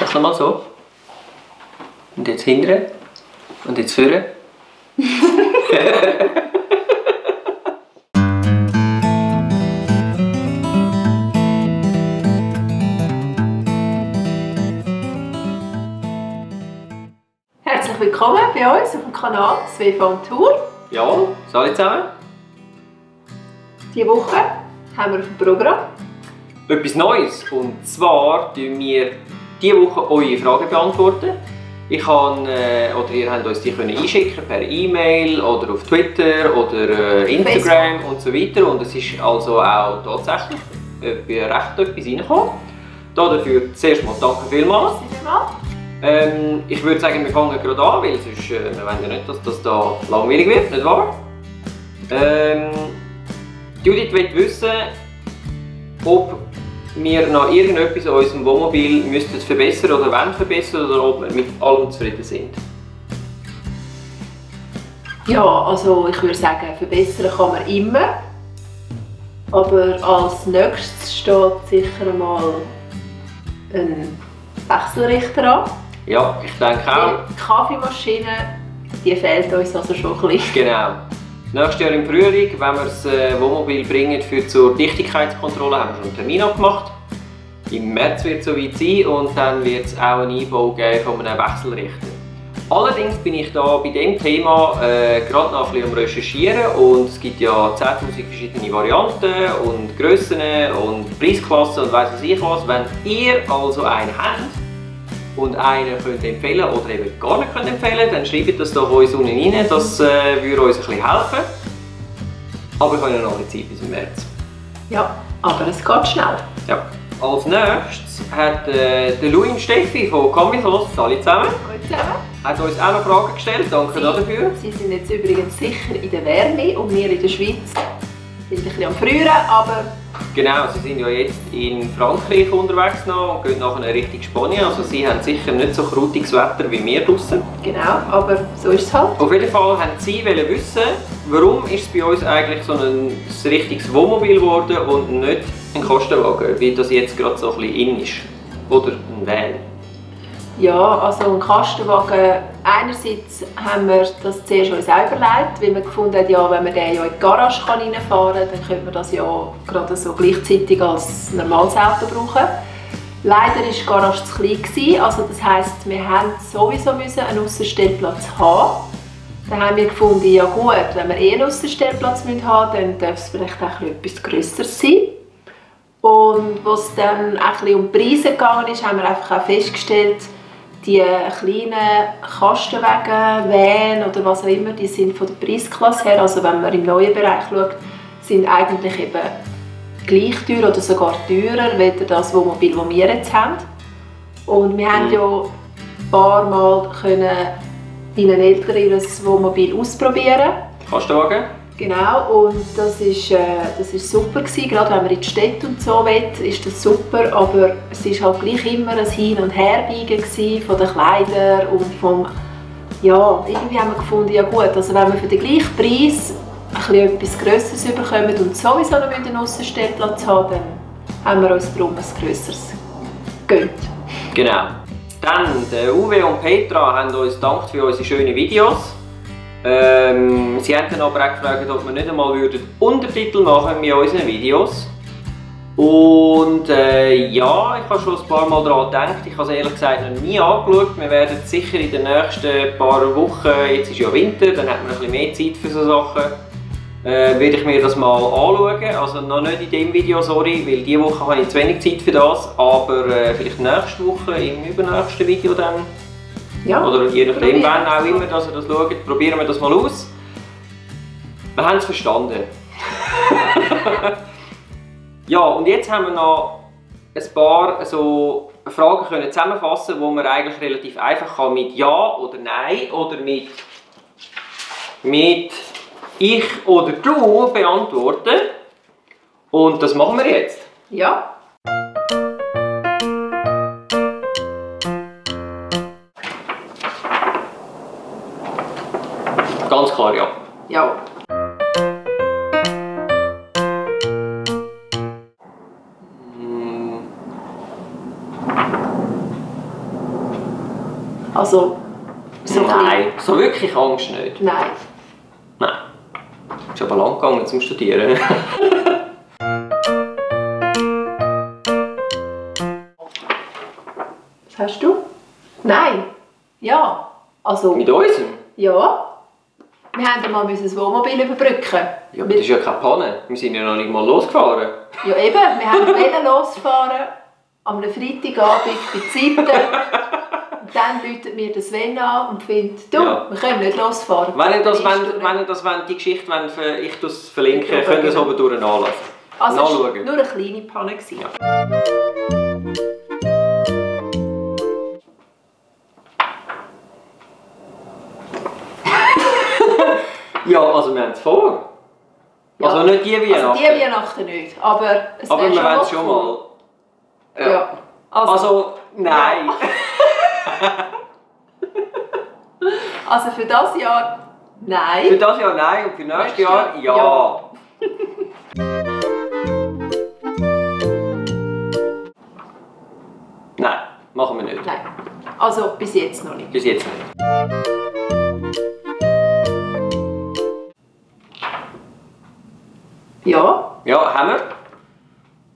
Mach's nochmal so. Und jetzt hinten. Und jetzt vorne. Herzlich willkommen bei uns auf dem Kanal Svefa on Tour. Ja, alle zusammen. Diese Woche haben wir auf dem Programm Etwas Neues. Und zwar beantworten wir diese Woche eure Fragen beantworten. Ich kann, oder ihr könnt uns die einschicken per E-Mail oder auf Twitter oder Instagram Facebook und so weiter. Und es ist also auch tatsächlich recht etwas reingekommen. Dafür zuerst mal danke vielmals. Ich würde sagen, wir fangen gerade an, weil sonst wir wollen ja nicht, dass das da langweilig wird, nicht wahr? Judith will wissen, ob wir noch irgendetwas an unserem Wohnmobil müssten verbessern oder wollen verbessern oder ob wir mit allem zufrieden sind. Ja, also ich würde sagen, verbessern kann man immer. Aber als nächstes steht sicher mal ein Wechselrichter an. Ja, ich denke auch. Die Kaffeemaschine, die fehlt uns also schon ein bisschen. Genau. Nächstes Jahr im Frühling, wenn wir das Wohnmobil bringen zur Dichtigkeitskontrolle, haben wir schon einen Termin abgemacht. Im März wird es soweit sein und dann wird es auch einen Einbau geben von einem Wechselrichter. Allerdings bin ich da bei diesem Thema gerade noch ein bisschen am Recherchieren und es gibt ja 10'000 verschiedene Varianten und Grössen und Preisklassen und weiss ich was. Wenn ihr also einen habt und einen könnt empfehlen oder eben gar nicht könnt empfehlen, dann schreibt das doch uns unten rein, das würde uns ein bisschen helfen. Aber wir haben ja noch eine Zeit bis im März. Ja, aber es geht schnell. Ja. Als nächstes hat der Louis und Steffi von Cambislos, alle zusammen, hat uns auch noch Fragen gestellt, danke dafür. Sie sind jetzt übrigens sicher in der Wärme und wir in der Schweiz sind ein bisschen am Frieren, aber... Genau, sie sind ja jetzt in Frankreich unterwegs noch und gehen nachher Richtung Spanien, also sie haben sicher nicht so krutiges Wetter wie wir draussen. Genau, aber so ist es halt. Auf jeden Fall wollten sie wissen, warum ist es bei uns eigentlich so ein richtiges Wohnmobil geworden und nicht ein Kastenwagen, wie das jetzt gerade so ein bisschen in ist. Oder ein Van. Ja, also ein Kastenwagen, einerseits haben wir das zuerst uns auch überlegt, weil wir gefunden haben, ja, wenn man den ja in die Garage reinfahren kann, dann könnte man das ja gerade so gleichzeitig als normales Auto brauchen. Leider war die Garage zu klein, also das heisst, wir haben sowieso einen Aussenstellplatz haben. Dann haben wir gefunden, ja gut, wenn wir einen Aussenstellplatz haben müssen, dann darf es vielleicht auch etwas Grösseres sein. Und als es dann ein bisschen um die Preise gegangen ist, haben wir einfach auch festgestellt, die kleinen Kastenwagen, Van oder was auch immer, die sind von der Preisklasse her, also wenn man im neuen Bereich schaut, sind eigentlich eben gleich teuer oder sogar teurer als das Wohnmobil, das wir jetzt haben. Und wir haben ja ein paar Mal deinen Eltern ihr Wohnmobil ausprobieren. Kastenwagen? Genau, und das ist super gewesen. Gerade wenn man in die Städte und so will, ist das super, aber es ist halt gleich immer ein Hin- und Herbiegen von den Kleidern und vom, ja, irgendwie haben wir gefunden, ja gut, also wenn wir für den gleichen Preis etwas Grösseres bekommen und sowieso noch einen Aussenstellplatz haben, dann haben wir uns darum ein grösseres gegönnt. Genau. Dann, der Uwe und Petra haben uns gedankt für unsere schönen Videos. Sie haben dann aber auch gefragt, ob wir nicht einmal Untertitel machen bei unseren Videos. Und ja, ich habe schon ein paar Mal daran gedacht. Ich habe es ehrlich gesagt noch nie angeschaut. Wir werden sicher in den nächsten paar Wochen, jetzt ist ja Winter, dann hat man ein bisschen mehr Zeit für solche Sachen, werde ich mir das mal anschauen. Also noch nicht in diesem Video, sorry, weil diese Woche habe ich zu wenig Zeit für das. Aber vielleicht nächste Woche, im übernächsten Video dann. Ja, oder je nachdem, wann auch immer dass ihr das schaut, probieren wir das mal aus. Wir haben es verstanden. Ja, und jetzt haben wir noch ein paar so Fragen können zusammenfassen, die man eigentlich relativ einfach kann mit Ja oder Nein oder mit Ich oder Du beantworten. Und das machen wir jetzt. Ja. Ganz klar ja. Ja. Also, so Nein, so wirklich Angst nicht. Nein. Nein. Ist aber lang gegangen zum Studieren. Was hast du? Nein. Ja. Also... Mit unserem? Ja. Wir mussten mal das Wohnmobil überbrücken. Ja, aber das ist ja keine Panne. Wir sind ja noch nicht mal losgefahren. Ja eben, wir wollten losfahren. Am Freitagabend bei Zeiten. Und dann läutet mir der Sven an und findet, du, wir können nicht losfahren. Wenn ihr die Geschichte ich das verlinke, könnt ihr es oben durch nachlesen. Also es war nur eine kleine Panne. Ja. Ja, also wir haben es vor. Ja. Also nicht die Weihnachten. Also die Weihnachten nicht, aber es aber wir wollen es schon cool. mal. Ja. Also nein. Ja. Also für das Jahr nein. Für das Jahr nein und für nächstes Jahr ja. Nein, machen wir nicht. Nein. Also bis jetzt noch nicht. Bis jetzt nicht. Ja. Ja, haben wir.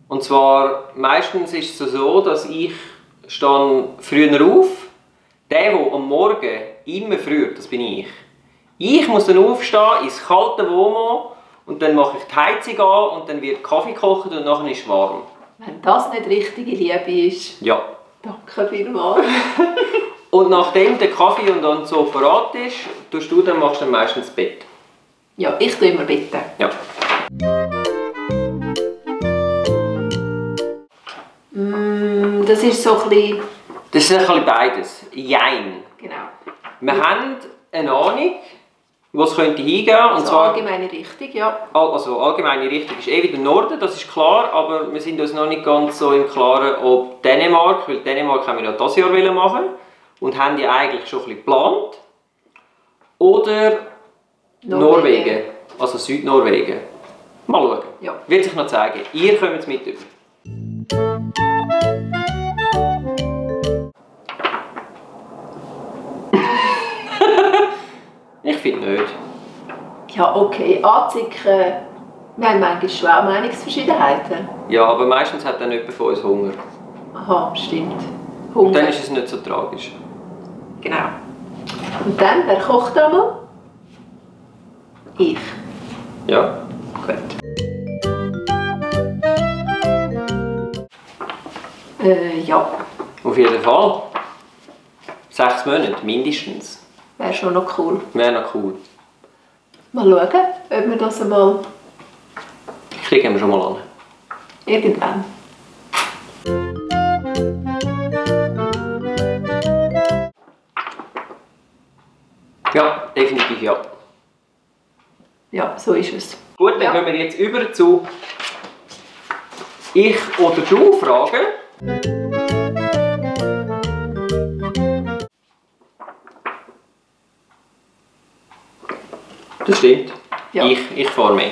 Und zwar meistens ist es so, dass ich stehe früher auf. Der am Morgen immer früher, das bin ich. Ich muss dann aufstehen ins kalte Wohnmobil und dann mache ich die Heizung an und dann wird Kaffee gekocht und nachher ist es warm. Wenn das nicht richtige Liebe ist. Ja. Danke vielmals. Und nachdem der Kaffee und dann so parat ist, machst du dann meistens das Bett. Ja, ich tue immer bitten. Ja. Das ist so ein bisschen... Das ist ein bisschen beides. Jein. Genau. Wir haben eine Ahnung, wo es könnte hingehen. Und Also zwar, allgemeine Richtung, ja. Also allgemeine Richtung ist wieder Norden, das ist klar, aber wir sind uns noch nicht ganz so im Klaren, ob Dänemark, weil Dänemark haben wir ja dieses Jahr machen und haben ja eigentlich schon ein bisschen geplant, oder Norwegen, also Südnorwegen. Mal schauen. Ja. Wird sich noch zeigen. Ihr kommt es mit über. Ich finde nicht. Ja, okay. Anzicken. Wir haben manchmal schon auch Meinungsverschiedenheiten. Ja, aber meistens hat dann jemand von uns Hunger. Aha, stimmt. Und dann ist es nicht so tragisch. Genau. Und dann, wer kocht einmal? Ich. Ja. Gut. Ja. Auf jeden Fall. 6 Monate, mindestens. Wäre schon noch cool. Wäre noch cool. Mal schauen, ob wir das einmal... Kriegen wir schon mal an. Irgendwann. Ja, definitiv ja. Ja, so ist es. Gut, dann gehen wir jetzt über zu ich oder du Fragen. Das stimmt. Ja. Ich fahre mehr.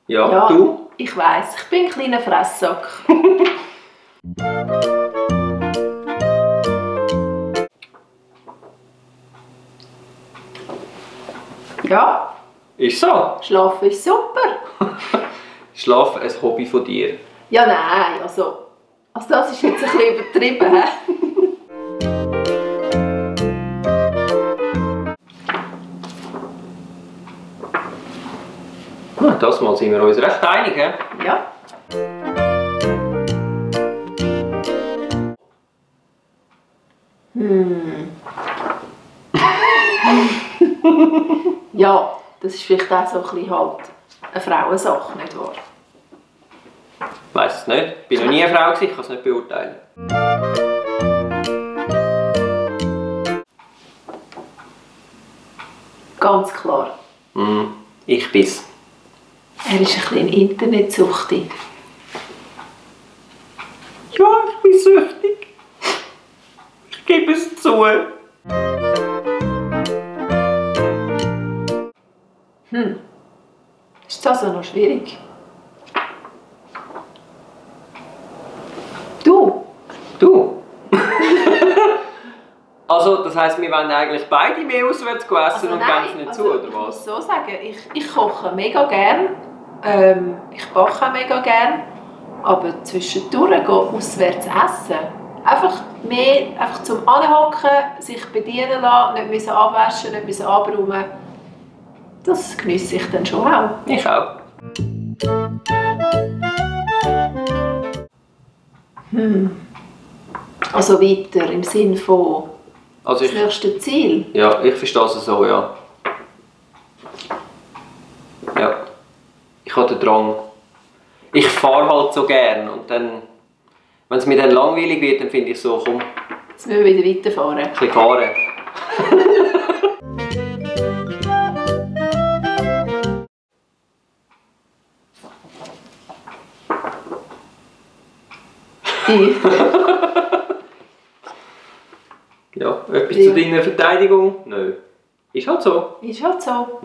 Ja, du? Ich weiss, ich bin ein kleiner Fresssack. Ja. Ist so. Schlafen ist super. Schlafen ein Hobby von dir. Ja, nein, also das ist jetzt ein bisschen übertrieben. He? Das Mal sind wir uns recht einig. He? Ja. Ja, das ist vielleicht auch so ein bisschen halt eine Frauensache, nicht wahr? Ich weiss es nicht. Ich war noch nie eine Frau, ich kann es nicht beurteilen. Ganz klar. Ich bin's. Er ist ein bisschen internetsüchtig. Ja, ich bin süchtig. Ich gebe es zu. Ist das also noch schwierig? Du? Also, das heisst, wir wollen eigentlich beide mehr auswärts essen Also und nein, gehen nicht also, zu, oder ich was? muss so sagen, ich koche mega gern. Ich backe auch mega gern. Aber zwischendurch gehen auswärts essen. Einfach zum Anhocken, sich bedienen lassen, nicht müssen abwaschen, nicht müssen abräumen. Das geniesse ich dann schon auch. Ich auch. Also weiter, im Sinne von Also das nächste Ziel. Ja, ich verstehe es so, ja. Ja. Ich habe den Drang. Ich fahre halt so gern und dann, wenn es mir dann langweilig wird, dann finde ich so, komm, Jetzt müssen wir wieder weiterfahren. ein bisschen fahren. Ja, etwas Ja. zu deiner Verteidigung? Nö. Ist halt so. Ist halt so.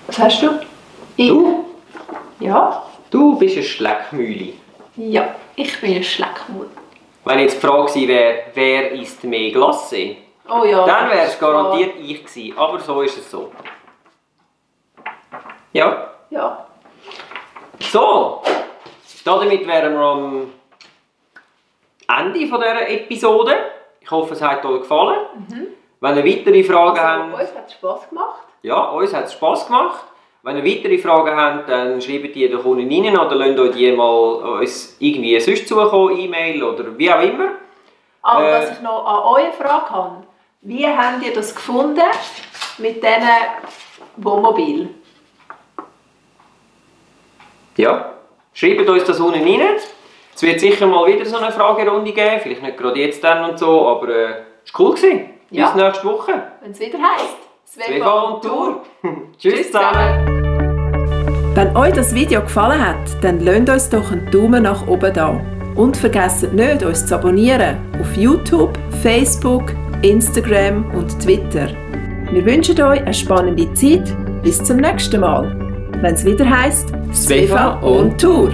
Was hast du? Ich? Du? Ja? Du bist eine Schleckmühle. Ja, ich bin ein Schleckmut. Wenn jetzt die Frage gewesen wäre, wer isst mehr Glacé, Oh ja. dann wäre es garantiert ich gewesen. Aber so ist es so. Ja. Ja. So, damit wären wir am Ende dieser Episode. Ich hoffe, es hat euch gefallen. Wenn ihr weitere Fragen habt... Uns hat es Spass gemacht. Ja, uns hat es Spass gemacht. Wenn ihr weitere Fragen habt, dann schreibt die doch unten rein oder lasst euch die mal uns irgendwie sonst zukommen, E-Mail oder wie auch immer. Aber was ich noch an euch Frage habe, wie habt ihr das gefunden mit diesen Wohnmobil? Ja, schreibt uns das unten rein. Es wird sicher mal wieder so eine Fragerunde geben, vielleicht nicht gerade jetzt dann und so, aber es war cool gewesen. Ja. Bis nächste Woche. Wenn es wieder heisst, Svefa und Tour. Tschüss zusammen. Wenn euch das Video gefallen hat, dann lasst uns doch einen Daumen nach oben da. Und vergesst nicht, uns zu abonnieren auf YouTube, Facebook, Instagram und Twitter. Wir wünschen euch eine spannende Zeit. Bis zum nächsten Mal. Wenn es wieder heisst, Svefa on Tour.